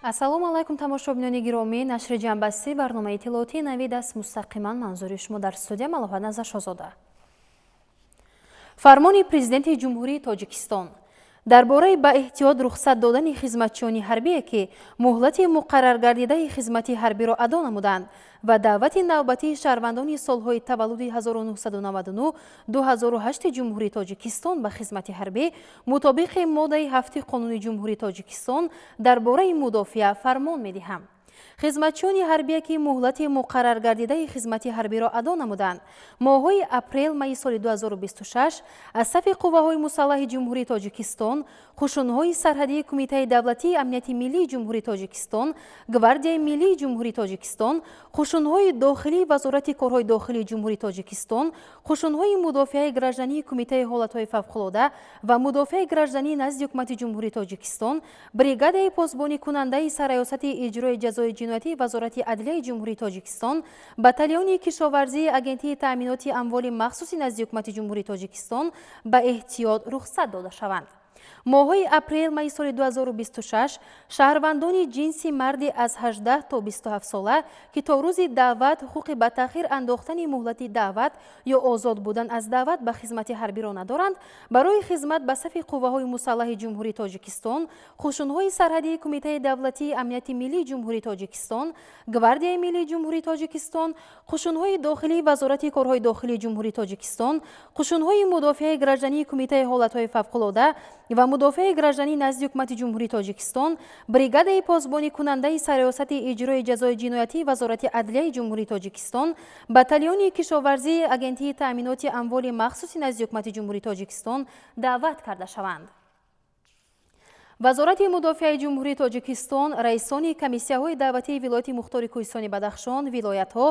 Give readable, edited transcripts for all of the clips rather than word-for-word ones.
Ассалому алайкум, тамошобинони гиромӣ. Нашри ҷамъбастии барномаи иттилоотии Навид аст. Мустақиман манзури шумо дар студия Малоҳат Назаршозода. Фармони Президенти Ҷумҳурии Тоҷикистон дар бораи ба эҳтиёт рухсат додани хизматчиёни ҳарбие, ки муҳлати муқарраргардидаи хизмати ҳарбиро адо намуданд, ва даъвати навбатии шаҳрвандони солҳои таваллуди 1999 2008 Ҷумҳурии Тоҷикистон ба хизмати ҳарбӣ мутобиқи моддаи 7 Қонуни Ҷумҳурии Тоҷикистон дар бораи мудофиа фармон медиҳам. Хизматчиёни ҳарбие, ки муҳлати муқарраргардидаи хизмати ҳарбиро адо намуданд, моҳҳои апрел майи соли 2026 аз сафи Қувваҳои мусаллаҳи Ҷумҳурии Тоҷикистон, Қушунҳои сарҳадии Кумитаи давлатии амнияти миллии Ҷумҳурии Тоҷикистон, Гвардияи миллии Ҷумҳурии Тоҷикистон, Қушунҳои дохилии Вазорати корҳои дохилии Ҷумҳурии Тоҷикистон, Қушунҳои мудофиаи граждании Кумитаи ҳолатҳои фавқулода ва мудофиаи граждании назди Ҳукумати Ҷумҳурии Тоҷикистон, бригадаи посбоникунандаи Сарраёсати иҷрои ҷазои ҷиноятии Вазорати адлияи Ҷумҳурии Тоҷикистон, батальони кишоварзии Агентии таъминоти амволи махсуси назди Ҳукумати Ҷумҳурии Тоҷикистон ба эҳтиёт рухсат дода шаванд. Моҳҳои апрел майи соли 2026 шаҳрвандони ҷинси марди аз 18 то 27 сола, ки то рӯзи даъват ҳуқуқи ба таъхир андохтани муҳлати даъват ё озод будан аз даъват ба хизмати ҳарбиро надоранд, барои хизмат ба сафи Қувваҳои мусаллаҳи Ҷумҳурии Тоҷикистон, Қушунҳои сарҳадии Кумитаи давлатии амнияти миллии Ҷумҳурии Тоҷикистон, Гвардияи миллии Ҷумҳурии Тоҷикистон, Қушунҳои дохилии Вазорати корҳои дохилии Ҷумҳурии Тоҷикистон, Қушунҳои мудофиаи граждании Кумитаи ҳолатҳои фавқулода ва мудофиаи граждании назди Ҳукумати Ҷумҳурии Тоҷикистон, бригадаи посбоникунандаи Сарраёсати иҷрои ҷазои ҷиноятии Вазорати адлияи Ҷумҳурии Тоҷикистон, батальони кишоварзии Агентии таъминоти амволи махсуси назди Ҳукумати Ҷумҳурии Тоҷикистон даъват карда шаванд. Вазорати мудофиаи Ҷумҳурии Тоҷикистон, раисони комиссияҳои даъватии вилояти мухтори Кӯҳистони Бадахшон, вилоятҳо,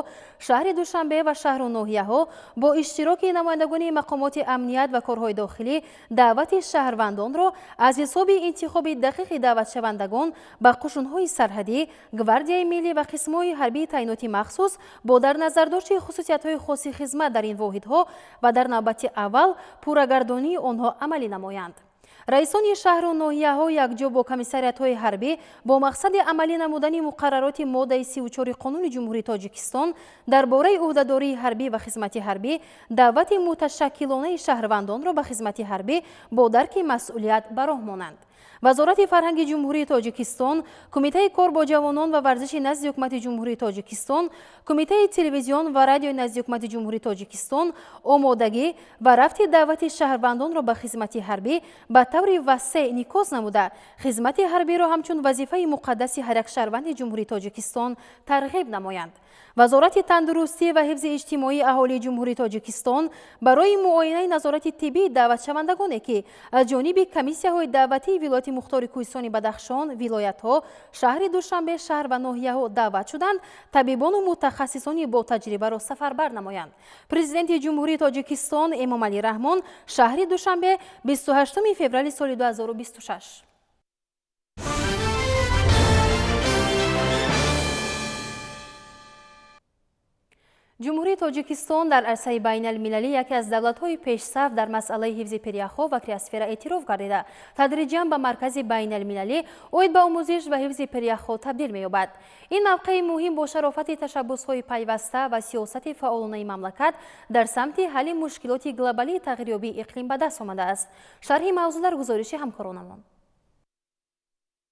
шаҳри Душанбе ва шаҳру ноҳияҳо бо иштироки намояндагони мақомоти амният ва корҳои дохилӣ даъвати шаҳрвандонро аз ҳисоби интихоби дақиқи даъватшавандагон ба қушунҳои сарҳадӣ, Гвардияи миллӣ ва қисмҳои ҳарбии таъиноти махсус бо дар назардошти хусусиятҳои хоси хизмат дар ин воҳидҳо ва дар навбати аввал пуррагардонии онҳо амалӣ намоянд. Раисони шаҳру ноҳияҳо якҷо бо комиссариятҳои ҳарбӣ бо мақсади амалӣ намудани муқаррароти моддаи 34 Қонуни Ҷумҳурии Тоҷикистон дар бораи ӯҳдадории ҳарбӣ ва хизмати ҳарбӣ даъвати муташаккилонаи шаҳрвандонро ба хизмати ҳарбӣ бо дарки масъулият ба роҳ монанд. Вазорати фарҳанги Ҷумҳурии Тоҷикистон, Кумитаи кор бо ҷавонон ва варзиши назди Ҳукумати Ҷумҳурии Тоҷикистон, Кумитаи телевизион ва радиои назди Ҳукумати Ҷумҳурии Тоҷикистон омодагӣ ва рафти даъвати шаҳрвандонро ба хизмати ҳарбӣ ба таври васеъ никоз намуда, хизмати ҳарбиро ҳамчун вазифаи муқаддаси ҳар як шаҳрванди Ҷумҳурии Тоҷикистон тарғиб намоянд. Вазорати тандурустӣ ва ҳифзи иҷтимоии аҳолии Ҷумҳурии Тоҷикистон барои муоинаи назорати тиббии даъватшавандагоне, ки аз ҷониби комиссияҳои даъватии вилояти мухтори Кӯҳистони Бадахшон, вилоятҳо, шаҳри Душанбе, шаҳр ва ноҳияҳо даъват шуданд, табибону мутахассисони ботаҷрибаро сафарбар намоянд. Президенти Ҷумҳурии Тоҷикистон Эмомалӣ Раҳмон, шаҳри Душанбе, 28 феврали соли 2026. Ҷумҳурии Тоҷикистон дар арсаи байналмилалӣ яке аз давлатҳои пешсаф дар масъалаи ҳифзи пиряхҳо ва криосфера эътироф гардида, тадриҷан ба маркази байналмилалӣ оид ба омӯзиш ва ҳифзи пиряхҳо табдил меёбад. Ин мавқеи муҳим бо шарофати ташаббусҳои пайваста ва сиёсати фаъолонаи мамлакат дар самти ҳалли мушкилоти глобалии тағйирёбии иқлим ба даст омадааст. Шарҳи мавзӯъ дар гузориши ҳамкоронамон.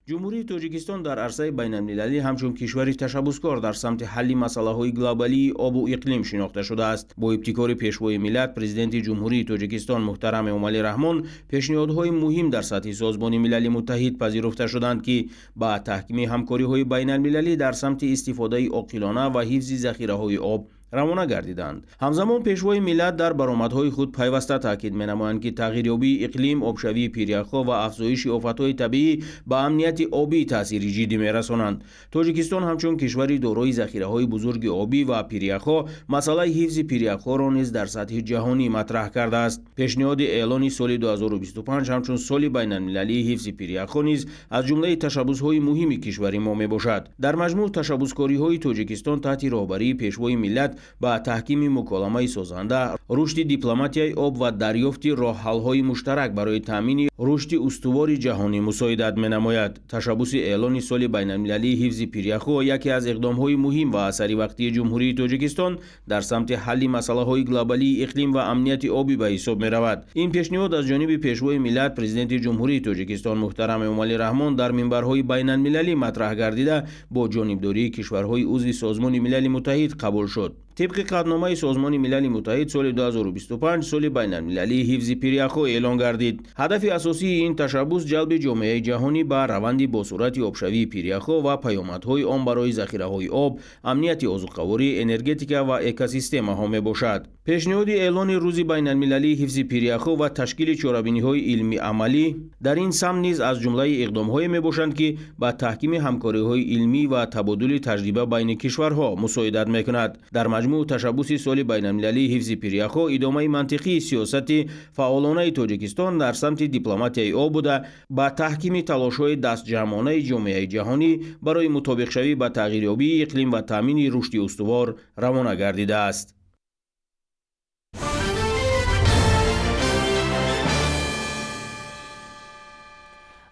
Ҷумҳурии Тоҷикистон дар арсаи байналмилалӣ ҳамчун кишвари ташаббускор дар самти ҳалли масъалаҳои глобалии обу иқлим шинохта шудааст. Бо ибтикори Пешвои миллат, Президенти Ҷумҳурии Тоҷикистон муҳтарам Эмомалӣ Раҳмон, пешниҳодҳои муҳим дар сатҳи Созмони Милали Муттаҳид пазируфта шуданд, ки ба таҳкими ҳамкориҳои байналмилалӣ дар самти истифодаи оқилона ва ҳифзи захираҳои об равона гардиданд. Ҳамзамон Пешвои миллат дар баромадҳои худ пайваста таъкид менамоянд, ки тағйирёбии иқлим, обшавии пиряхҳо ва афзоиши офатҳои табиӣ ба амнияти обӣ таъсири ҷиддӣ мерасонанд. Тоҷикистон ҳамчун кишвари дорои захираҳои бузурги обӣ ва пиряхҳо масъалаи ҳифзи пиряхҳоро низ дар сатҳи ҷаҳонӣ матраҳ кардааст. Пешниҳоди эълони соли 2025 ҳамчун соли байналмилалии ҳифзи пиряхҳо низ аз ҷумлаи ташаббусҳои муҳими кишвари мо мебошад. Дар маҷмӯъ, ташаббускориҳои Тоҷикистон таҳти роҳбарии Пешвои миллат ба таҳкими муколамаи созанда, рушди дипломатияи об ва дарёфти роҳҳалҳои муштарак барои таъмини рушди устувори ҷаҳонӣ мусоидат менамояд. Ташаббуси эълони соли байналмилалии ҳифзи пиряхҳо яке аз иқдомҳои муҳим ва саривақтии Ҷумҳурии Тоҷикистон дар самти ҳалли масъалаҳои глобалии иқлим ва амнияти обӣ ба ҳисоб меравад. Ин пешниҳод аз ҷониби Пешвои миллат, Президенти Ҷумҳурии Тоҷикистон муҳтарам Эмомалӣ Раҳмон дар минбарҳои байналмилалӣ матраҳ гардида, бо ҷонибдории кишварҳои узви Созмони Милали Муттаҳид қабул шуд. Тибқи қатъномаи Созмони Милали Муттаҳид соли 2025 соли байналмилалии ҳифзи пиряхҳо эълон гардид. Ҳадафи асосии ин ташаббус ҷалби ҷомеаи ҷаҳонӣ ба раванди босуръати обшавии пиряхҳо ва паёмадҳои он барои захираҳои об, амнияти озуқаворӣ, энергетика ва экосистемаҳо мебошад. Пешниҳоди эълони рӯзи байналмилалии ҳифзи пиряхҳо ва ташкили чорабиниҳои илмӣ-амалӣ дар ин самт низ аз ҷумлаи иқдомҳое мебошанд, ки ба таҳкими ҳамкориҳои илмӣ ва табодули таҷриба байни кишварҳо мусоидат мекунад. Дар маҷмӯъ ташаббуси соли байналмилалии ҳифзи пиряхҳо идомаи мантиқии сиёсати фаъолонаи Тоҷикистон дар самти дипломатияи об буда, ба таҳкими талошҳои дастҷамъонаи ҷомеаи ҷаҳонӣ барои мутобиқшавӣ ба тағйирёбии иқлим ва таъмини рушди устувор равона гардидааст.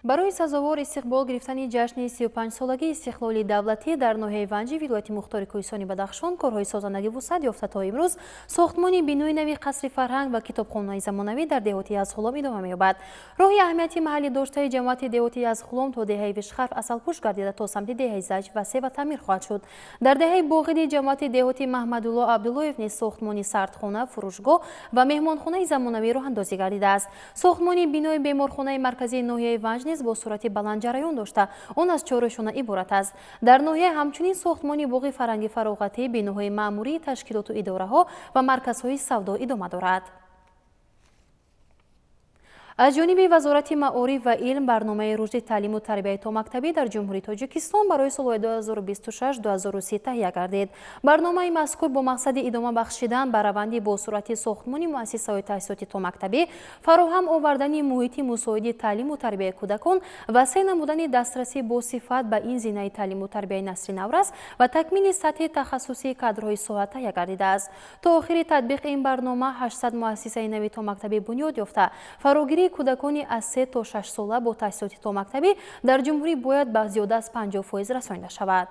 Барои сазовор истиқбол гирифтани ҷашни 35-солагии истиқлоли давлатӣ дар ноҳияи Ванҷи вилояти мухтори Кӯҳистони Бадахшон корҳои созандагӣ вусъат ёфта, то имрӯз сохтмони бинои нави қасри фарҳанг ва китобхонаи замонавӣ дар деҳоти Язғулом идома меёбад. Роҳи аҳамияти маҳаллӣ доштаи ҷамоати деҳоти Язғулом то деҳаи Вишхарф асалпӯш гардида, то самти деҳаи Заҷ васеъ ва таъмир хоҳад шуд. Дар деҳаи Боғиди ҷамоати деҳоти Маҳмадулло Абдуллоев низ сохтмони сардхона, фурӯшгоҳ ва меҳмонхонаи замонавӣ роҳандозӣ гардидааст. Сохтмони бинои беморхонаи марказии ноҳияи Ванҷ низ бо суръати баланд ҷараён дошта, он аз чорушона иборат аст. Дар ноҳия ҳамчунин сохтмони боғи фарҳанги фароғатӣ, биноҳои маъмурии ташкилоту идораҳо ва марказҳои савдо идома дорад. Аз ҷониби Вазорати маориф ва илм барномаи рушди таълиму тарбияи томактабӣ дар Ҷумҳурии Тоҷикистон барои солҳои 2026-2030 таҳия гардид. Барномаи мазкур бо мақсади идома бахшидан ба раванди босуръати сохтмони муассисаҳои таҳсилоти томактабӣ, фароҳам овардани муҳити мусоиди таълиму тарбияи кӯдакон, васеъ намудани дастрасӣ бо сифат ба ин зинаи таълиму тарбияи насли наврас ва такмили сатҳи тахассусии кадрҳои соҳа таҳия гардидааст. То охири татбиқи ин барнома 800 муассисаи нави томактабӣ бунёд ёфта, фарогирии кӯдакони аз 3 то 6 сола бо таҳсилоти томактабӣ дар ҷумҳурӣ бояд ба зиёда аз 50% расонида шавад.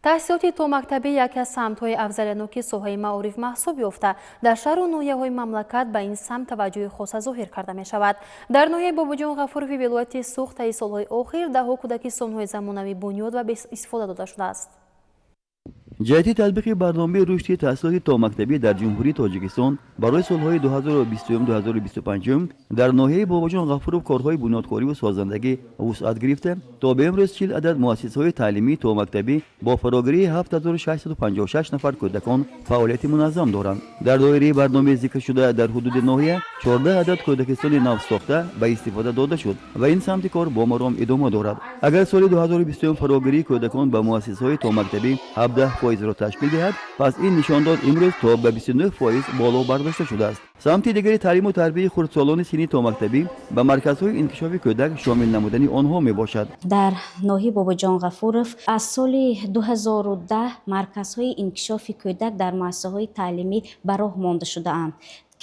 Таҳсилоти томактабӣ яке аз самтҳои афзалиятноки соҳаи маориф маҳсуб ёфта, дар шаҳру ноҳияҳои мамлакат ба ин самт таваҷҷӯҳи хоса зоҳир карда мешавад. Дар ноҳияи Бобоҷон Ғафурови вилояти Суғд таи солҳои охир даҳҳо кӯдакистонҳои замонавӣ бунёд ва истифода дода шудааст. Ҷиҳати татбиқи барномаи рушди таҳсилоти томактабӣ дар Ҷумҳурии Тоҷикистон барои солҳои 2021-2025 дар ноҳияи Бобоҷон Ғафуров корҳои бунёдкориву созандагӣ вусъат гирифта, то ба имрӯз 40 адад муассисаҳои таълимии томактабӣ бо фарогирии 7656 нафар кӯдакон фаъолияти муназзам доранд. Дар доираи барномаи зикршуда дар ҳудуди ноҳия 14 адад кӯдакистони навсохта ба истифода дода шуд ва ин самти кор бо маром идома дорад. Агар соли 2021 фарогирии кӯдакон ба муассисаҳои томактабӣ 17%-ро ташкил диҳад, пас ин нишондод имрӯз то ба 29% боло бардошта шудааст. Самти дигари таълиму тарбияи хурдсолони синни томактабӣ ба марказҳои инкишофи кӯдак шомил намудани онҳо мебошад. Дар ноҳияи Бобоҷон Ғафуров аз соли 2010 марказҳои инкишофи кӯдак дар муассисаҳои таълимӣ ба роҳ монда шудаанд,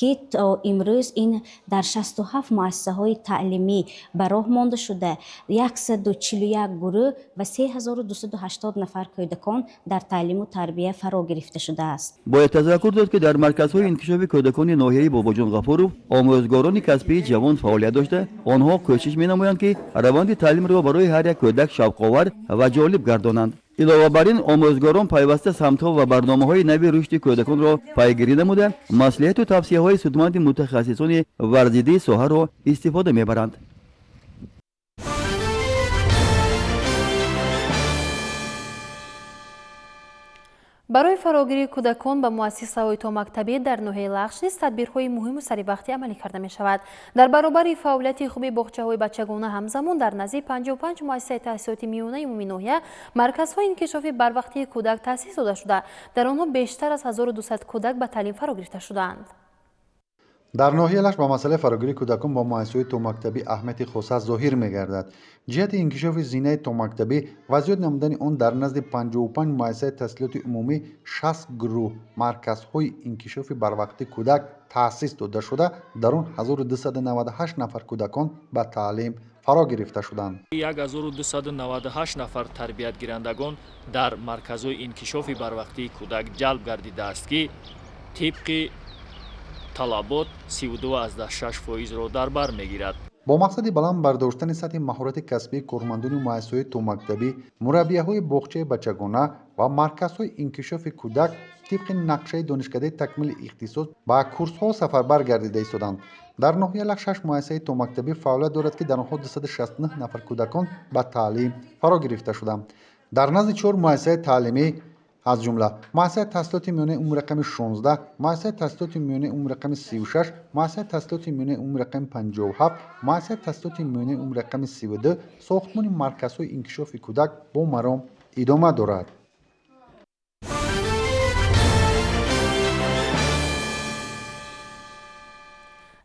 ки то имрӯз ин дар 67 муассисаҳои таълимӣ ба роҳ монда шуда, 141 гурӯҳ ва 3280 нафар кӯдакон дар таълиму тарбия фаро гирифта шудааст. Бояд тазаккур дод, ки дар марказҳои инкишофи кӯдакони ноҳияи Бобоҷон Ғафуров омӯзгорони касбии ҷавон фаъолият дошта, онҳо кӯшиш менамоянд, ки раванди таълимро барои ҳар як кӯдак шавқовар ва ҷолиб гардонанд. Илова бар ин, омӯзгорон пайваста самтҳо ва барномаҳои нави рушди кӯдаконро пайгирӣ намуда, маслиҳату тавсияҳои судманди мутахассисони варзидаи соҳаро истифода мебаранд. Барои фарогирии кӯдакон ба муассисаҳои томактабӣ дар ноҳияи Лахш низ тадбирҳои муҳиму саривақтӣ амалӣ карда мешавад. Дар баробари фаъолияти хуби боғчаҳои бачагона ҳамзамон дар назди 55 муассисаи таҳсилоти миёнаи умумии ноҳия марказҳои инкишофи барвақтии кӯдак таъсис дода шуда, дар онҳо бештар аз 1200 кӯдак ба таълим фаро гирифта шудаанд. Дар ноҳияи Лахш ба масъалаи фарогирии кӯдакон бо муассисаҳои томактабӣ аҳамияти хоса зоҳир мегардад. Ҷиҳати инкишофи зинаи томактабӣ ва зиёд намудани он дар назди 55 муассисаи таҳсилоти умумӣ 60 гурӯҳ марказҳои инкишофи барвақтии кӯдак таъсис дода шуда, дар он 1298 нафар кӯдакон ба таълим фаро гирифта шуданд. 1298 нафар тарбиятгирандагон дар марказҳои инкишофи барвақтии кӯдак ҷалб гардидааст, ки тибқи талабот 32,6%-ро дар бар мегирад. Бо мақсади баланд бардоштани сатҳи маҳорати касбии кормандони муассисаҳои томактабӣ, мураббияҳои боғчаи бачагона ва марказҳои инкишофи кӯдак тибқи нақшаи донишкадаи такмили ихтисос ба курсҳо сафарбар гардида истоданд. Дар ноҳияи Лахш 6 муассисаи томактабӣ фаъолият дорад, ки дар онҳо 269 нафар кӯдакон ба таълим фаро гирифта шуданд. Дар назди 4 муассисаи таълимӣ, аз ҷумла муассисаи таҳсилоти миёнаи умумии рақами 16, муассисаи таҳсилоти миёнаи умумии рақами 36, муассисаи таҳсилоти миёнаи умумии рақами 57, муассисаи таҳсилоти миёнаи умумии рақами 32 сохтмони марказҳои инкишофи кӯдак бо маром идома дорад.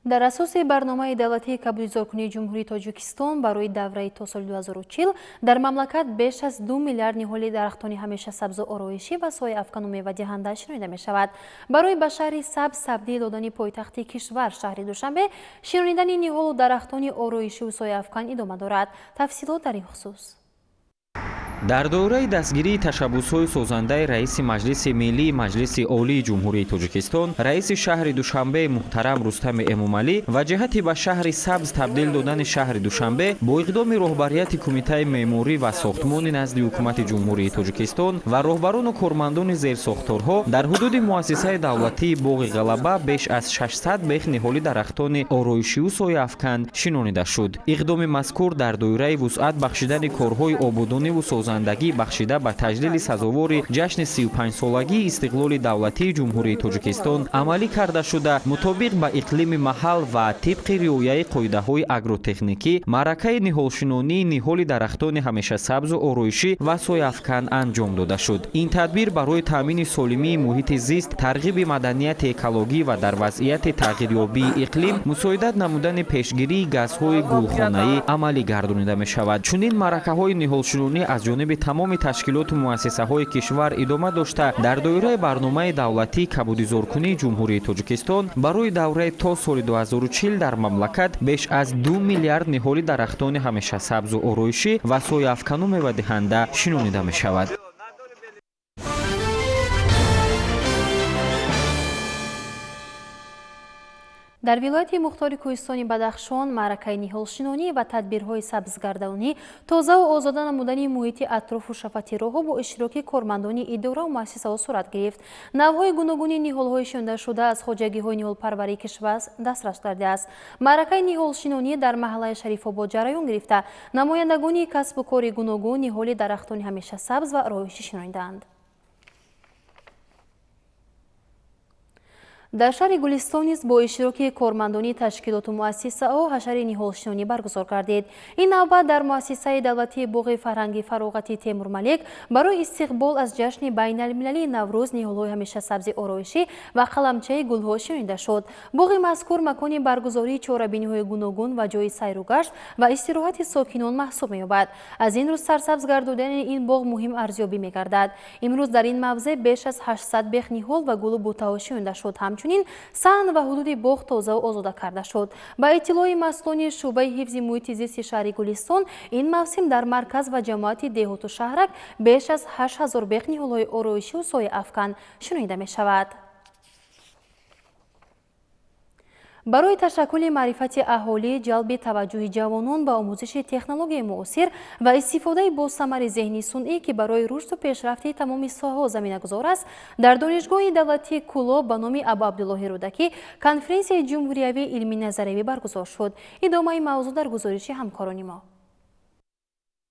Дар асоси барномаи давлатии кабудизоркунии Ҷумҳурии Тоҷикистон барои давраи то соли 2040 дар мамлакат беш аз 2 миллиард ниҳоли дарахтони ҳамеша сабзу ороишӣ ва сояафкану мевадиҳанда шинонида мешавад. Барои ба шаҳри сабз табдил додани пойтахти кишвар шаҳри Душанбе шинонидани ниҳолу дарахтони ороишиву сояафкан идома дорад. Тафсилот дар ин хусус. Дар доираи дастгирии ташаббусҳои созандаи раиси Маҷлиси Миллии Маҷлиси Олии Ҷумҳурии Тоҷикистон, раиси шаҳри Душанбе муҳтарам Рустами Эмомалӣ ва ҷиҳати ба шаҳри сабз табдил додани шаҳри Душанбе бо иқдоми роҳбарияти Кумитаи меъморӣ ва сохтмони назди Ҳукумати Ҷумҳурии Тоҷикистон ва роҳбарону кормандони зерсохторҳо дар ҳудуди муассисаи давлатии Боғи Ғалаба беш аз 600 бех ниҳоли дарахтони ороишию сояафкан шинонида шуд. Иқдоми мазкур дар доираи вусъат бахшидани корҳои ободониву созандагӣ бахшида ба таҷлили сазовори ҷашни 35-солагии истиқлоли давлатии Ҷумҳурии Тоҷикистон амалӣ карда шуда, мутобиқ ба иқлими маҳал ва тибқи риояи қоидаҳои агротехникӣ маъракаи ниҳолшинонии ниҳоли дарахтони ҳамешасабзу ороишӣ ва сояафкан анҷом дода шуд. Ин тадбир барои таъмини солимии муҳити зист, тарғиби маданияти экологӣ ва дар вазъияти тағйирёбии иқлим мусоидат намудани пешгирии газҳои гулхонаӣ амалӣ гардонида мешавад. Чунин маъракаҳои ниҳолшинонӣ аз ҷониби тамоми ташкилоту муассисаҳои кишвар идома дошта, дар доираи барномаи давлатии кабудизоркунии Ҷумҳурии Тоҷикистон барои давраи то соли 2040 дар мамлакат беш аз 2 миллиард ниҳоли дарахтони ҳамешасабзу ороишӣ ва сояафкану мевадиҳанда шинонида мешавад. Дар вилояти мухтори кӯҳистони Бадахшон маъракаи ниҳолшинонӣ ва тадбирҳои сабзгардонӣ, тозаву озода намудани муҳити атрофу шафати роҳҳо бо иштироки кормандони идорау муассисаҳо сурат гирифт. Навъҳои гуногуни ниҳолҳои шинондашуда аз хоҷагиҳои ниҳолпарварии кишвар дастрас гардидааст. Маъракаи ниҳолшинонӣ дар маҳаллаи Шарифобод ҷараён гирифта, намояндагони касбу кори гуногун ниҳоли дарахтони ҳамеша сабз ва ороишӣ шинонидаанд. Дар шаҳри Гулистон низ бо иштироки кормандони ташкилоту муассисаҳо ҳашари ниҳолшинонӣ баргузор гардид. Ин навбат дар муассисаи давлатии боғи фарҳанги фароғати Темурмалик барои истиқбол аз ҷашни байналмилалии Наврӯз ниҳолҳои ҳамешасабзи ороишӣ ва қаламчаи гулҳо шинонида шуд. Боғи мазкур макони баргузории чорабиниҳои гуногун ва ҷои сайру гашт ва истироҳати сокинон маҳсуб меёбад. Аз ин рӯз сарсабз гардодани ин боғ муҳим арзёбӣ мегардад. Имрӯз дар ин мавзеъ беш аз 800 бех ниҳол ва гулу бутаҳо шинонида шуд. Ҳамчунин саҳн ва ҳудуди боғ тозаву озода карда шуд. Ба иттилои масъулони шӯъбаи ҳифзи муҳити зисти шаҳри Гулистон, ин мавсим дар марказ ва ҷамоати деҳоту шаҳрак беш аз 8000 бех ниҳолҳои ороишиву сояафкан шинонида мешавад. Барои ташаккули маърифати аҳолӣ, ҷалби таваҷҷӯҳи ҷавонон ба омӯзиши технологияи муосир ва истифодаи босамари зеҳни сунъӣ, ки барои рушду пешрафти тамоми соҳаҳо заминагузор аст, дар Донишгоҳи давлатии Кӯлоб ба номи Абуабдуллоҳи Рӯдакӣ конференсияи ҷумҳуриявии илмӣ назариявӣ баргузор шуд. Идомаи мавзӯъ дар гузориши ҳамкорони мо.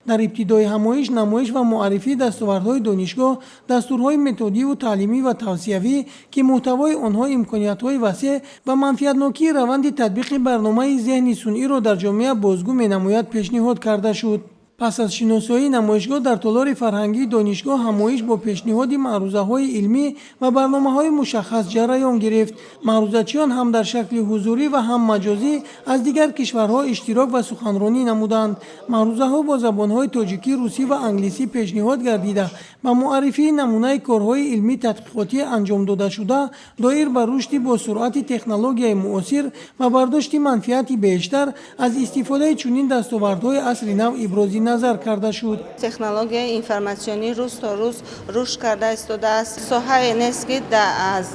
Дар ибтидои ҳамоиш намоиш ва муаррифии дастовардҳои донишгоҳ, дастурҳои методиву таълимӣ ва тавсиявӣ, ки муҳтавои онҳо имкониятҳои васеъ ва манфиатнокии раванди татбиқи барномаи зеҳни сунъиро дар ҷомеа бозгӯ менамояд, пешниҳод карда шуд. Пас аз шиносоии намоишгоҳ дар толори фарҳангии донишгоҳ ҳамоиш бо пешниҳоди маърузаҳои илмӣ ва барномаҳои мушаххас ҷараён гирифт. Маърузачиён ҳам дар шакли ҳузурӣ ва ҳам маҷозӣ аз дигар кишварҳо иштирок ва суханронӣ намуданд. Маърузаҳо бо забонҳои тоҷикӣ, русӣ ва англисӣ пешниҳод гардида, ба муаррифии намунаи корҳои илмӣ тадқиқотӣ анҷом додашуда доир ба рушди бо суръати технологияи муосир ва бардошти манфиати бештар аз истифодаи чунин дастовардҳои асри нав ибрози назар карда шуд. Технологияи информатсионӣ рӯз то рӯз рушд карда истодааст. Соҳае нест, ки аз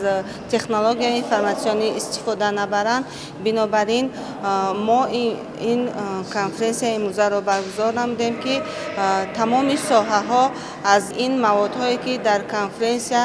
технологияи информатсионӣ истифода набаранд. Бинобар ин мо ин конференсияи имрӯзаро баргузор намудем, ки тамоми соҳаҳо аз ин маводҳое, ки дар конференсия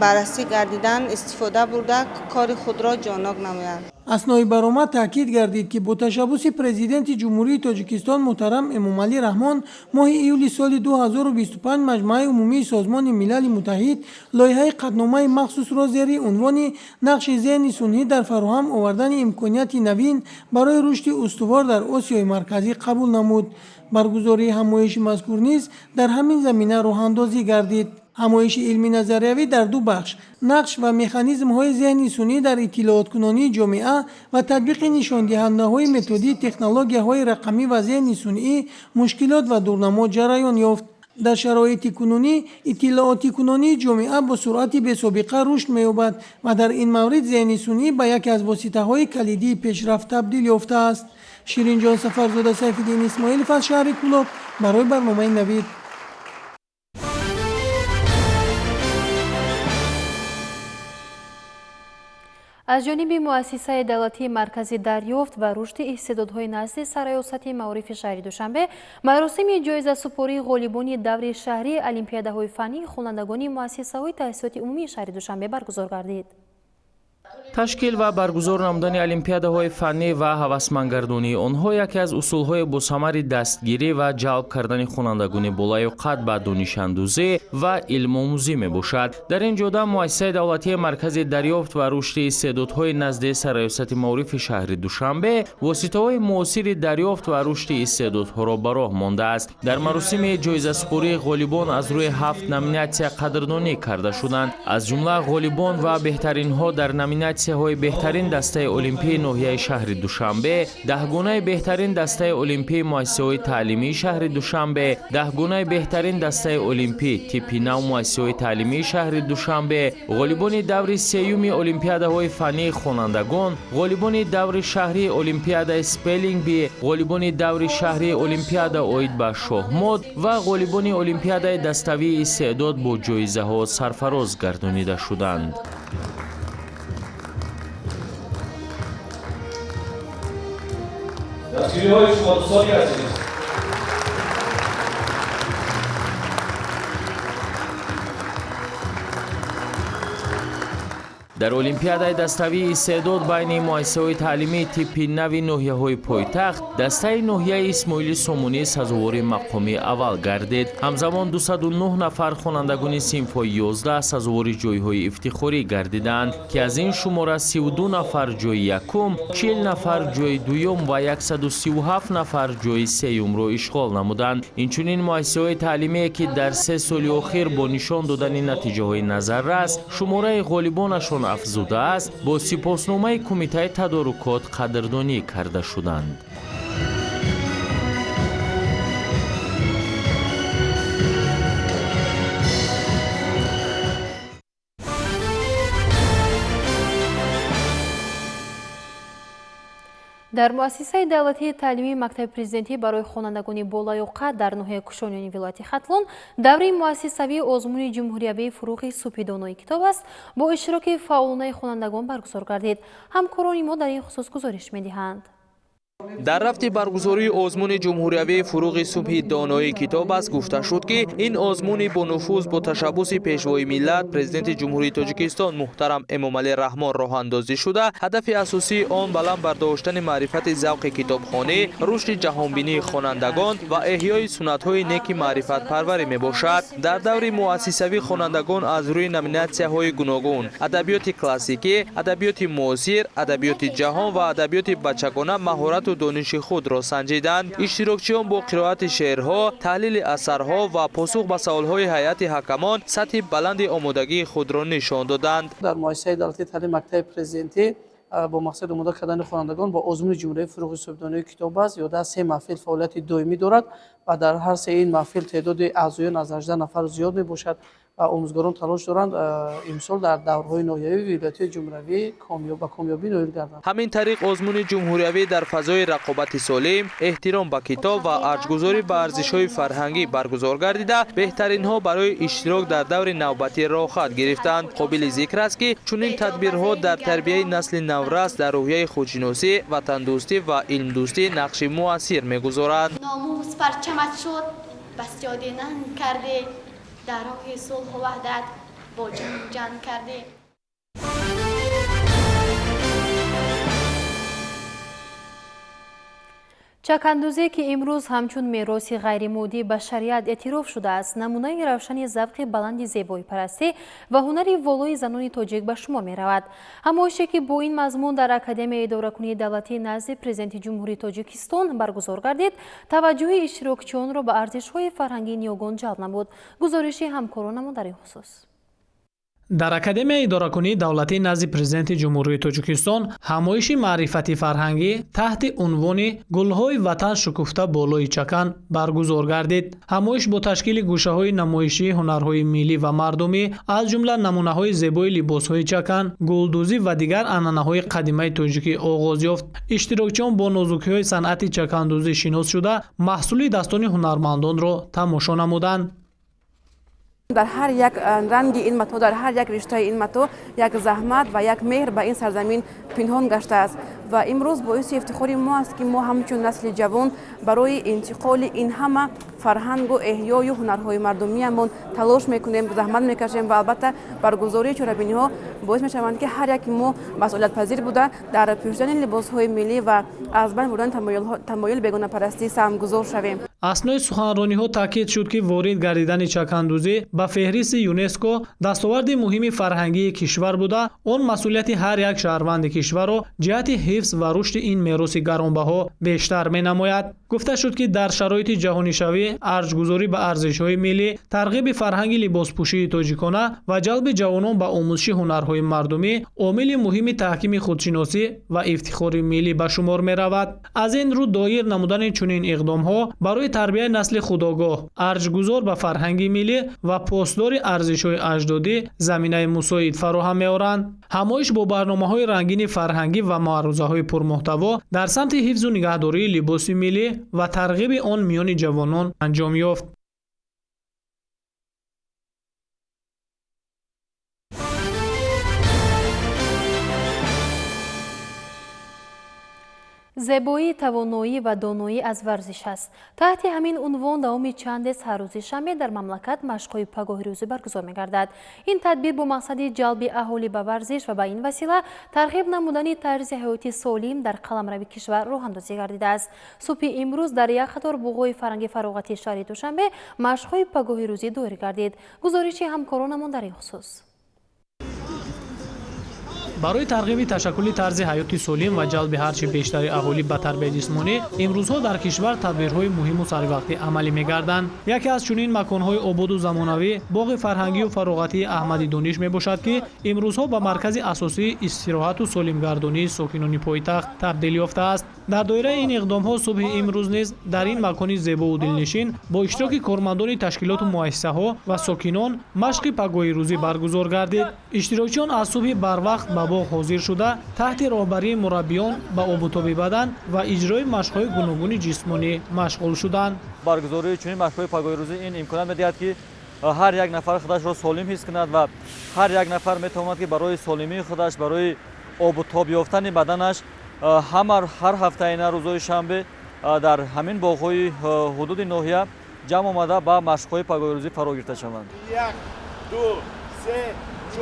баррасӣ гардидан, истифода бурда, кори худро ҷоннок намоянд. Аснои баромад таъкид гардид, ки бо ташаббуси Президенти Ҷумҳурии Тоҷикистон муҳтарам Эмомалӣ Раҳмон моҳи июли соли 2025 Маҷмааи умумии Созмони Милали Муттаҳид лоиҳаи қатъномаи махсусро зери унвони нақши зеҳни сунъӣ дар фароҳам овардани имконияти навин барои рушди устувор дар Осиёи Марказӣ қабул намуд. Баргузории ҳамоиши мазкур низ дар ҳамин замина роҳандозӣ гардид. Ҳамоиши илмӣ назариявӣ дар ду бахш нақш ва механизмҳои зеҳни сунъӣ дар иттилооткунонии ҷомеа ва татбиқи нишондиҳандаҳои методии технологияҳои рақамӣ ва зеҳни сунъӣ, мушкилот ва дурнамо ҷараён ёфт. Дар шароити кунунӣ иттилоотикунонии ҷомеа бо суръати бесобиқа рушд меёбад ва дар ин маврид зеҳни сунъӣ ба яке аз воситаҳои калидии пешрафт табдил ёфтааст. Ширинҷон Сафарзода, Сайфиддин Исмоилов аз шаҳри Кӯлоб барои барномаи Навид. Аз ҷониби муассисаи давлатии Маркази дарёфт ва рушди истеъдодҳои назди Сарраёсати маорифи шаҳри Душанбе маросими ҷоизасупории ғолибони даври шаҳрии олимпиадаҳои фаннии хонандагони муассисаҳои таҳсилоти умумии шаҳри Душанбе баргузор гардид. Ташкил ва баргузор намудани олимпиадаҳои фаннӣ ва ҳавасмандгардонии онҳо яке аз усулҳои босамари дастгирӣ ва ҷалб кардани хонандагони болаёқат ба донишандӯзӣ ва илмомӯзӣ мебошад. Дар ин ҷода муассисаи давлатии Маркази дарёфт ва рушди истеъдодҳои назди Сарраёсати маорифи шаҳри Душанбе воситаҳои муосири дарёфт ва рушди истеъдодҳоро ба роҳ мондааст. Дар маросими ҷоизасупории ғолибон аз рӯи 7 номинатсия қадрдонӣ карда шуданд. Аз ҷумла ғолибон ва беҳтаринҳо дар номинатсияҳои беҳтарин дастаи олимпии ноҳияи шаҳри Душанбе, 10гунаи беҳтарин дастаи олимпии муассисаҳои таълимии шаҳри Душанбе, 10гунаи беҳтарин дастаи олимпӣ типи нав муассисаҳои таълимии шаҳри Душанбе, ғолибони даври сеюми олимпиадаҳои фаннии хонандагон, ғолибони даври шаҳрии олимпиадаи спеллинг-би, ғолибони даври шаҳрии олимпиада оид ба шоҳмот ва ғолибони олимпиадаи даставии истеъдод бо ҷоизаҳо сарфароз гардонида шуданд. Дастгириҳои шумо, дӯстони азиз. Дар олимпиадаи даставии истеъдод байни муассисаҳои таълимии типи нави ноҳияҳои пойтахт дастаи ноҳияи Исмоили Сомонӣ сазовори мақоми аввал гардид. Ҳамзамон 209 нафар хонандагони синфҳои 11 сазовори ҷойҳои ифтихорӣ гардиданд, ки аз ин шумора 32 нафар ҷойи якум, 40 нафар ҷойи дуюм ва 137 нафар ҷойи сеюмро ишғол намуданд. Инчунин муассисаҳои таълимие, ки дар 3 соли охир бо нишон додани натиҷаҳои назаррас шумораи ғолибонашон афзудааст, бо сипосномаи кумитаи тадорукот қадрдонӣ карда шуданд. Дар муассисаи давлатии таълимии мактаби президентӣ барои хонандагони болаёқат дар ноҳияи Кушониёни вилояти Хатлон даври муассисавии озмуни ҷумҳуриявии фурӯғи субҳи донои китоб аст бо иштироки фаъолонаи хонандагон баргузор гардид. Ҳамкорони мо дар ин хусус гузориш медиҳанд. Дар рафти баргузории озмуни ҷумҳуриявии фурӯғи субҳи донои китоб аст гуфта шуд, ки ин озмуни бонуфуз бо ташаббуси пешвои миллат, президенти Ҷумҳурии Тоҷикистон муҳтарам Эмомалӣ Раҳмон роҳандозӣ шуда, ҳадафи асосии он баланд бардоштани маърифати завқи китобхонӣ, рушди ҷаҳонбинии хонандагон ва эҳёи суннатҳои неки маърифатпарварӣ мебошад. Дар даври муассисавӣ хонандагон аз рӯи номинатсияҳои гуногун адабиёти классикӣ, адабиёти муосир, адабиёти ҷаҳон ва адабиёти бачагона маҳорат маҳорату дониши худро санҷиданд. Иштирокчиён бо қироати шеърҳо, таҳлили асарҳо ва посух ба саволҳои ҳайати ҳакамон сатҳи баланди омодагии худро нишон доданд. Дар муассисаи давлатии таълими мактаби президентӣ бо мақсади омода кардани хонандагон бо озмуни ҷумҳуриявии фурӯғи субҳи доноии китоб аст, зиёда аз 3 маҳфил фаъолияти доимӣ дорад ва дар ҳар се ин маҳфил теъдоди аъзоён аз 18 нафар зиёд мебошад ва омӯзгорон талош доранд имсол дар даврҳои ноҳиявӣ, вилоятии, ҷумҳуриявӣ ба комёбӣ ноил гарданд. Ҳамин тариқ озмуни ҷумҳуриявӣ дар фазои рақобати солим, эҳтиром ба китоб ва арҷгузорӣ ба арзишҳои фарҳангӣ баргузор гардида, беҳтаринҳо барои иштирок дар даври навбатӣ роҳхат гирифтанд. Қобили зикр аст, ки чунин тадбирҳо дар тарбияи насли наврас дар рӯҳияи худшиносӣ, ватандӯстӣ ва илмдӯстӣ нақши муассир мегузоранд. Номус парчамат шуд, бас ёди нанг кардӣ, дар роҳи сулҳу ваҳдат бо ҷанг ҷанг кардӣ. Чакандӯзе, ки имрӯз ҳамчун мероси ғайримоддии башарият эътироф шудааст, намунаи равшани завқи баланди зебоипарастӣ ва ҳунари волои занони тоҷик ба шумор меравад. Ҳамоише, ки бо ин мазмун дар Академияи идоракунии давлатии назди Президенти Ҷумҳурии Тоҷикистон баргузор гардид, таваҷҷӯҳи иштирокчиёнро ба арзишҳои фарҳангии ниёгон ҷалб намуд. Гузориши ҳамкоронамон дар ин хусус. Дар Академияи идоракунии давлатии назди Президенти Ҷумҳурии Тоҷикистон ҳамоиши маърифати фарҳангӣ таҳти унвони «Гулҳои ватан шукуфта болои чакан» баргузор гардид. Ҳамоиш бо ташкили гӯшаҳои намоишии ҳунарҳои миллӣ ва мардумӣ, аз ҷумла намунаҳои зебои либосҳои чакан, гулдӯзӣ ва дигар анъанаҳои қадимаи тоҷикӣ оғоз ёфт. Иштирокчиён бо нозукиҳои санъати чакандӯзӣ шинос шуда, маҳсули дастони ҳунармандонро тамошо намуданд. Дар ҳар як ранги ин матоъ, дар ҳар як риштаи ин матоъ як заҳмат ва як меҳр ба ин сарзамин пинҳон гаштааст ва имрӯз боиси ифтихори мо аст, ки мо ҳамчун насли ҷавон барои интиқоли ин ҳама фарҳангу эҳёю ҳунарҳои мардумиямон талош мекунем, заҳмат мекашем ва албатта баргузории чорабиниҳо боис мешаванд, ки ҳар яки мо масъулиятпазир буда дар пӯшидани либосҳои миллӣ ва аз байн бурдани тамоюли бегонапарастӣ саҳмгузор шавем. Аснои суханрониҳо таъкид шуд, ки ворид гардидани чакандӯзӣ ба феҳристи ЮНЕСКО дастоварди муҳими фарҳангии кишвар буда, он масъулияти ҳар як шаҳрванди кишварро ҷиҳати ҳифз ва рушди ин мероси гаронбаҳо бештар менамояд. Гуфта шуд, ки дар шароити ҷаҳонишавӣ арҷгузорӣ ба арзишҳои миллӣ, тарғиби фарҳанги либоспӯшии тоҷикона ва ҷалби ҷавонон ба омӯзиши ҳунарҳои мардумӣ омили муҳими таҳкими худшиносӣ ва ифтихори миллӣ ба шумор меравад. Аз ин рӯ доир намудани чунин иқдомҳо барои тарбияи насли худогоҳ, арҷгузор ба фарҳанги миллӣ ва посдори арзишҳои аҷдодӣ заминаи мусоид фароҳам меоранд. Ҳамоиш бо барномаҳои рангини фарҳангӣ ва маърузаҳои пурмуҳтаво дар самти ҳифзу нигаҳдории либоси миллӣ ва тарғиби он миёни ҷавонон анҷом ёфт. Зебоӣ, тавоноӣ ва доноӣ аз варзиш аст. Таҳти ҳамин унвон давоми чандез ҳар рӯзи шанбе дар мамлакат машқҳои пагоҳирӯзӣ баргузор мегардад. Ин тадбир бо мақсади ҷалби аҳолӣ ба варзиш ва ба ин васила тарғиб намудани тарзи ҳаёти солим дар қаламрави кишвар роҳандозӣ гардидааст. Субҳи имрӯз дар як қатор буғҳои фарҳанги фароғатии шаҳри Душанбе машқҳои пагоҳирӯзӣ доир гардид. Гузориши ҳамкоронамон дар ин хусус. Барои тарғиби ташаккули тарзи ҳаёти солим ва ҷалби ҳарчи бештари аҳолӣ ба тарбияи ҷисмонӣ, имрӯзҳо дар кишвар тадбирҳои муҳиму саривақтӣ амалӣ мегарданд. Яке аз чунин маконҳои ободу замонавӣ боғи фарҳангию фароғатии Аҳмади Дониш мебошад, ки имрӯзҳо ба маркази асосии истироҳату солимгардонии сокинони пойтахт табдил ёфтааст. Дар доираи ин иқдомҳо субҳи имрӯз низ дар ин макони зебову дилнишин бо иштироки кормандони ташкилоту муассисаҳо ва сокинон машқи пагоҳирӯзӣ баргузор гардид. Иштирокчиён аз субҳи барвақт ба боғ ҳозир шуда, таҳти роҳбарии мураббиён ба обутоби бадан ва иҷрои машқҳои гуногуни ҷисмонӣ машғул шуданд. Баргузории чунин машқҳои пагоҳирӯзӣ ин имконият медиҳад, ки ҳар як нафар худашро солим ҳис кунад ва ҳар як нафар метавонад, ки барои солимии худаш, барои обутоб ёфтани баданаш ҳар ҳафтаина рӯзҳои шанбе дар ҳамин боғҳои ҳудуди ноҳия ҷамъ омада ба машқҳои пагоҳирӯзӣ фаро гирифта шаванд. 1, 2, 3,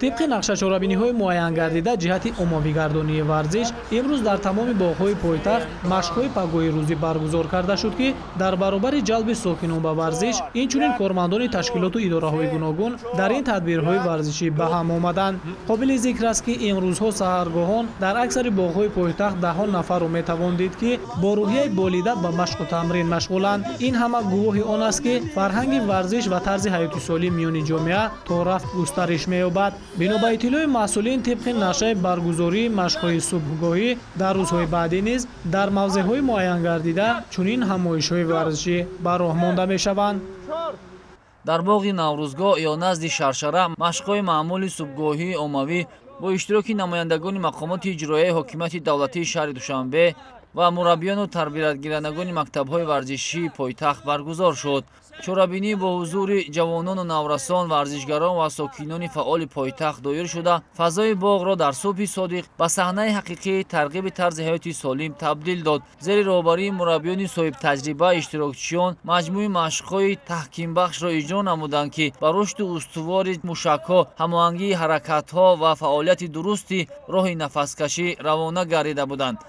Тибқи нақша чорабиниҳои муайянгардида ҷиҳати оммавигардонии варзиш, имрӯз дар тамоми боғҳои пойтахт машқҳои пагоҳи рӯзӣ баргузор карда шуд, ки дар баробари ҷалби сокинон ба варзиш, инчунин кормандони ташкилоту идораҳои гуногун дар ин тадбирҳои варзишӣ ба ҳам омаданд. Қобили зикр аст, ки имрӯзҳо саҳаргоҳон дар аксари боғҳои пойтахт даҳон нафарро метавон дид, ки бо рӯҳияи болида ба машқу тамрин машғуланд. Ин ҳама гувоҳи он аст, ки фарҳанги варзиш ва тарзи ҳаёти солим миёни ҷомеа то рафт густариш меёбад. Бино ба иттилои масъулин, тибқи нақшаи баргузории машқҳои субҳгоҳӣ дар рӯзҳои баъдӣ низ дар мавзеъҳои муайянгардида чунин ҳамоишҳои варзишӣ ба роҳ монда мешаванд. Дар боғи Наврӯзгоҳ ё назди Шаршара машқҳои маъмули субҳгоҳии оммавӣ бо иштироки намояндагони мақомоти иҷроияи ҳокимияти давлатии шаҳри Душанбе ва мураббиёну тарбиятгирандагони мактабҳои варзишии пойтахт баргузор шуд. Чорабинӣ бо ҳузури ҷавонону наврасон, варзишгарон ва сокинони фаъоли пойтахт доир шуда, фазои боғро дар субҳи содиқ ба саҳнаи ҳақиқии тарғиби тарзи ҳаёти солим табдил дод. Зери роҳбарии мураббиёни соҳибтаҷриба иштирокчиён маҷмӯи машқҳои таҳкимбахшро иҷро намуданд, ки ба рушду устувори мушакҳо, ҳамоҳангии ҳаракатҳо ва фаъолияти дурусти роҳи нафаскашӣ равона гардида буданд.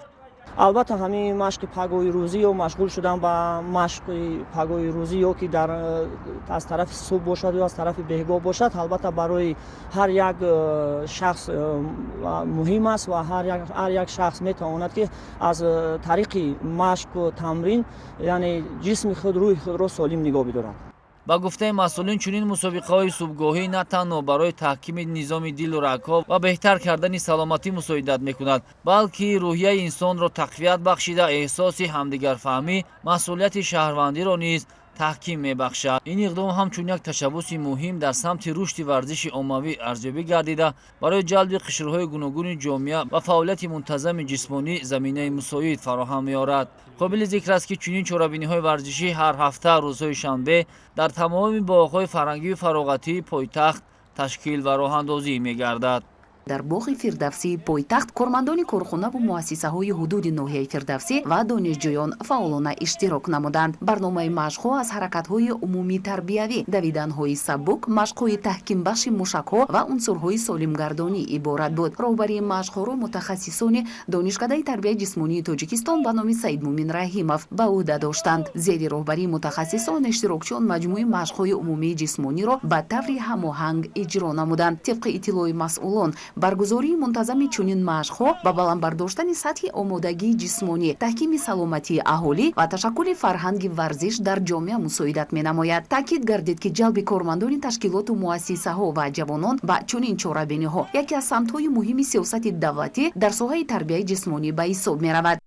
Албатта, ҳамин машқи пагоҳи рӯзӣ ё машғул шудан ба машқи пагоҳи рӯзӣ ё ки дар аз тарафи субҳ бошад ё аз тарафи беҳгоҳ бошад, албатта барои ҳар як шахс муҳим аст ва ҳар як шахс метавонад, ки аз тариқи машқу тамрин, яъне ҷисми худ, рӯҳи худро солим нигоҳ бидорад. Ба гуфтаи масъулин, чунин мусобиқаҳои субҳгоҳӣ на танҳо барои таҳкими низоми дилу рагҳо ва беҳтар кардани саломатӣ мусоидат мекунад, балки рӯҳияи инсонро тақвият бахшида, эҳсоси ҳамдигарфаҳмӣ, масъулияти шаҳрвандиро низ таҳким мебахшад. Ин иқдом ҳамчун як ташаббуси муҳим дар самти рушди варзиши оммавӣ арзёбӣ гардида, барои ҷалби қишрҳои гуногуни ҷомеа ва фаъолияти мунтазами ҷисмонӣ заминаи мусоид фароҳам меорад. Қобили зикр аст, ки чунин чорабиниҳои варзишӣ ҳар ҳафта рӯзҳои шанбе дар тамоми боғҳои фарҳангию фароғатии пойтахт ташкил ва роҳандозӣ мегардад. Дар боғи Фирдавсии пойтахт кормандони корхонаву муассисаҳои ҳудуди ноҳияи Фирдавсӣ ва донишҷӯён фаъолона иштирок намуданд. Барномаи машқҳо аз ҳаракатҳои умумии тарбиявӣ, давиданҳои сабук, машқҳои таҳкимбахши мушакҳо ва унсурҳои солимгардонӣ иборат буд. Роҳбарии машқҳоро мутахассисони Донишкадаи тарбияи ҷисмонии Тоҷикистон ба номи Саидмумин Раҳимов ба ӯҳда доштанд. Зери роҳбарии мутахассисон иштирокчиён маҷмӯи машқҳои умумии ҷисмониро ба таври ҳамоҳанг иҷро намуданд. Тибқи иттилои масъулон, баргузории мунтазами чунин машқҳо ба баланд бардоштани сатҳи омодагии ҷисмонӣ, таҳкими саломатии аҳолӣ ва ташаккули фарҳанги варзиш дар ҷомеа мусоидат менамояд. Таъкид гардид, ки ҷалби кормандони ташкилоту муассисаҳо ва ҷавонон ба чунин чорабиниҳо яке аз самтҳои муҳими сиёсати давлатӣ дар соҳаи тарбияи ҷисмонӣ ба ҳисоб меравад.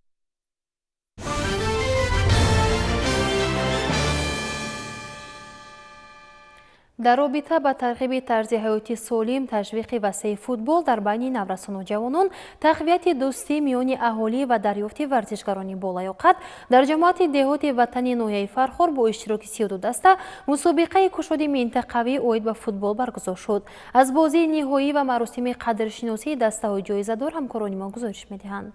Дар робита ба тарғиби тарзи ҳаёти солим, ташвиқи васеи футбол дар байни наврасону ҷавонон, тақвияти дӯстӣ миёни аҳолӣ ва дарёфти варзишгарони болаёқат дар ҷамоати деҳоти Ватани ноҳияи Фархор бо иштироки 32 даста мусобиқаи кушоди минтақавӣ оид ба футбол баргузор шуд. Аз бозии ниҳоӣ ва маросими қадршиносии дастаҳои ҷоизадор ҳамкорони мо гузориш медиҳанд.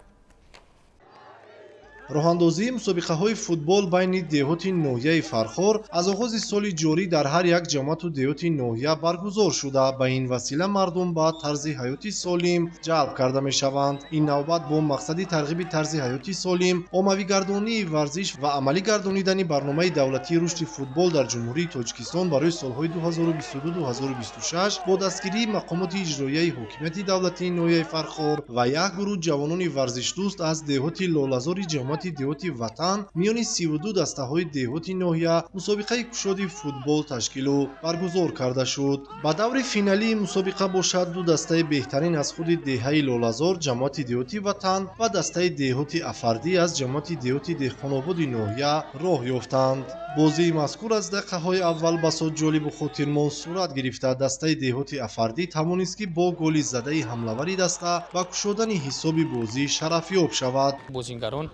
Роҳандозии мусобиқаҳои футбол байни деҳоти ноҳияи Фархор аз оғози соли ҷорӣ дар ҳар як ҷамоату деҳоти ноҳия баргузор шуда, ба ин васила мардум ба тарзи ҳаёти солим ҷалб карда мешаванд. Ин навбат бо мақсади тарғиби тарзи ҳаёти солим, оммавигардонии варзиш ва амалӣ гардонидани барномаи давлатии рушди футбол дар Ҷумҳурии Тоҷикистон барои солҳои 2022-2026 бо дастгирии мақомоти иҷроияи ҳокимияти давлатии ноҳияи Фархор ва як гурӯҳ ҷавонони варзишдӯст аз деҳоти Лолазори ҷамоати деҳоти Ватан миёни 32 дастаҳои деҳоти ноҳия мусобиқаи кушоди футбол ташкилу баргузор карда шуд. Ба даври финалии мусобиқа бошад ду дастаи беҳтарин аз худи деҳаи Лолазор ҷамоати деҳоти Ватан ва дастаи деҳоти Афардӣ аз ҷамоати деҳоти Деҳқонободи ноҳия роҳ ёфтанд. Бозии мазкур аз дақиқаҳои аввал басо ҷолибу хотирмон сурат гирифта, дастаи деҳоти Афардӣ тавонист, ки бо голи задаи ҳамлавари даста ба кушодани ҳисоби бозӣ шарафёб шавад. Бозингарон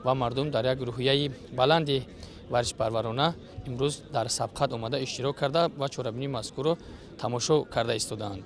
ва мардум дар як рӯҳияи баланди варзишпарварона имрӯз дар сабқат омада иштирок карда ва чорабинии мазкурро тамошо карда истодаанд.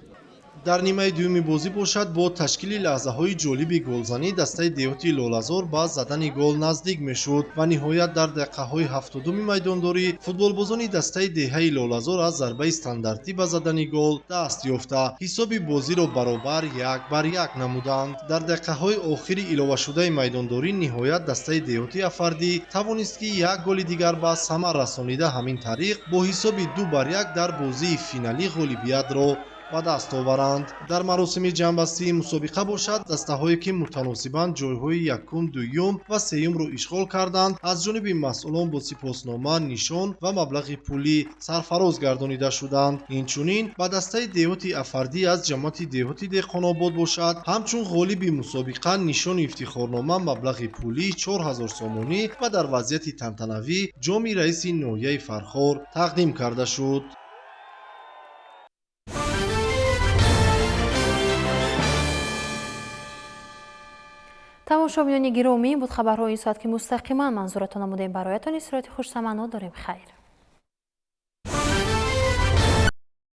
Дар нимаи дуюми бозӣ бошад, бо ташкили лаҳзаҳои ҷолиби голзанӣ дастаи деҳоти Лолазор ба задани гол наздик мешуд ва ниҳоят дар дақиқаҳои 70-уми майдондорӣ футболбозони дастаи деҳаи Лолазор аз зарбаи стандартӣ ба задани гол даст ёфта, ҳисоби бозиро баробар 1-1 намуданд. Дар дақиқаҳои охири иловашудаи майдондорӣ ниҳоят дастаи деҳоти Афардӣ тавонист, ки як голи дигар ба самар расонида, ҳамин тариқ бо ҳисоби 2-1 дар бозии финалӣ ғолибиятро ба даст оваранд. Дар маросими ҷамъбастии мусобиқа бошад, дастаҳое ки мутаносибан ҷойҳои якум, дуюм ва сеюмро ишғол карданд, аз ҷониби масъулон бо сипоснома, нишон ва маблағи пулӣ сарфароз гардонида шуданд. Инчунин ба дастаи деҳоти Афардӣ аз ҷамоати деҳоти Деҳқонобод бошад, ҳамчун ғолиби мусобиқа нишони ифтихорнома, маблағи пулӣ 4000 сомонӣ ва дар вазъияти тантанавӣ ҷоми раиси ноҳияи Фархор тақдим карда шуд. Тамошобинони гиромӣ, буд хабарҳои ин соат, ки мустақиман манзуратон намудем. Бароятон истироҳати хушсаманно дорем. Хайр.